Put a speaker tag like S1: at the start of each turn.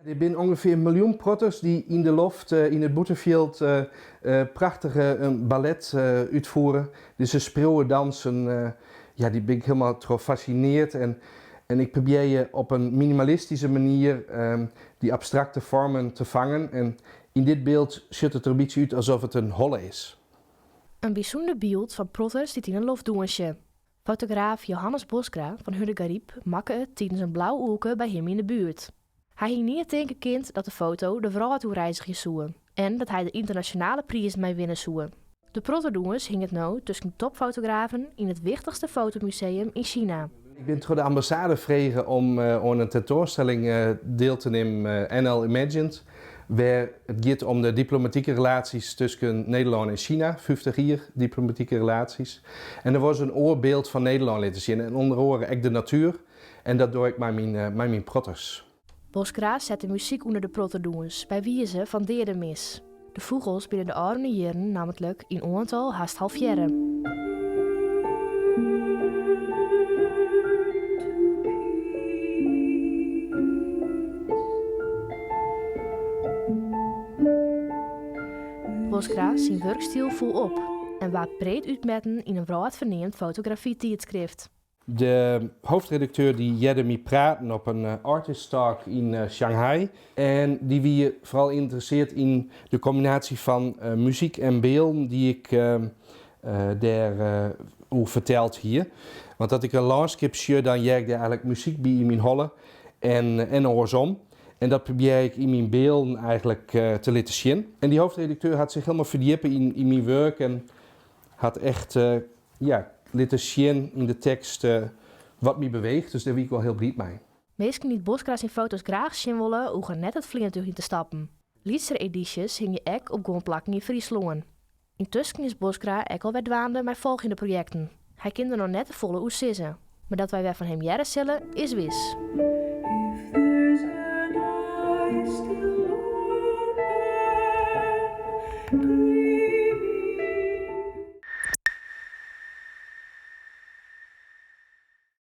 S1: Der binne ûngefear in miljoen protters dy't yn de loft yn it bûtenfjild prachtige ballet útfiere. Dizze spriuwedansen, ja, dy bin ik hielendal troch fassineard en en ik probearje op in minimalistyske manier dy abstrakte foarmen te fangen en yn dit byld sjocht it der in bytsje út asof it in holle is.
S2: In bysûnder byld fan protters dy't yn 'e loft dûnsje. Fotograaf Johannes Bosgra fan Hurdegaryp makke it tidens in blau oelke by him yn de buert. Hy hie nea tinke kind dat de foto de wrâld oer reizgje soe en dat hy der ynternasjonale prizen mei winne soe. De protterdûns hinget no tusken topfotografen yn it wichtichste fotomuseum yn Sina.
S1: Ik bin troch de ambassade frege om oan in tentoanstelling deel te nimmen, NL Imagined, wêr it giet om de diplomatike relaties tusken Nederlân en Sina, 50 jier diplomatike relaties. En der was in oar byld fan Nederlân litte sjen en ûnder oare ek de natuer en dat doch ik mei myn, mei myn protters.
S2: Bosgra set de muzyk ûnder de protterdûns by wize fan deademis. De fûgels binne de ôfrûne jierren nammentlik yn oantal hast halvearre. Bosgra syn wurkstyl foel op en waard breed útmetten yn in wrâldferneamd fotografytiidskrift.
S1: De hoofdredakteur dy hearde my praten op in artist talk yn Shanghai en dy wie foaral ynteressearre yn de kombinaasje fan muzyk en bylden dy't ik dêr oer ferteld hie. Want as ik in lânskip sjoch, dan hear ik dêr eigenlik muzyk by yn myn holle en, en oarsom. En dat probearje ik yn myn bylden eigenlik te litten sjen. En dy hoofdredakteur hat sich hielendal ferdjippe yn, yn myn wurk en hat echt ja, litten sjen yn de tekst wat my beweecht. Dus dêr wie ik wol hiel bliid mei.
S2: Minsken dy't Bosgra syn foto's graach sjen wolle, hoege net it fleantúch yn te stappen. Lytsere edysjes hingje ek op guon plakken yn Fryslân. Yntusken is Bosgra ek al wer dwaande mei folgjende projekten. Hy kin der noch net te folle oer sizze, mar dat wy wer fan him hearre sille is wis.
S3: If there's an eye still open, green.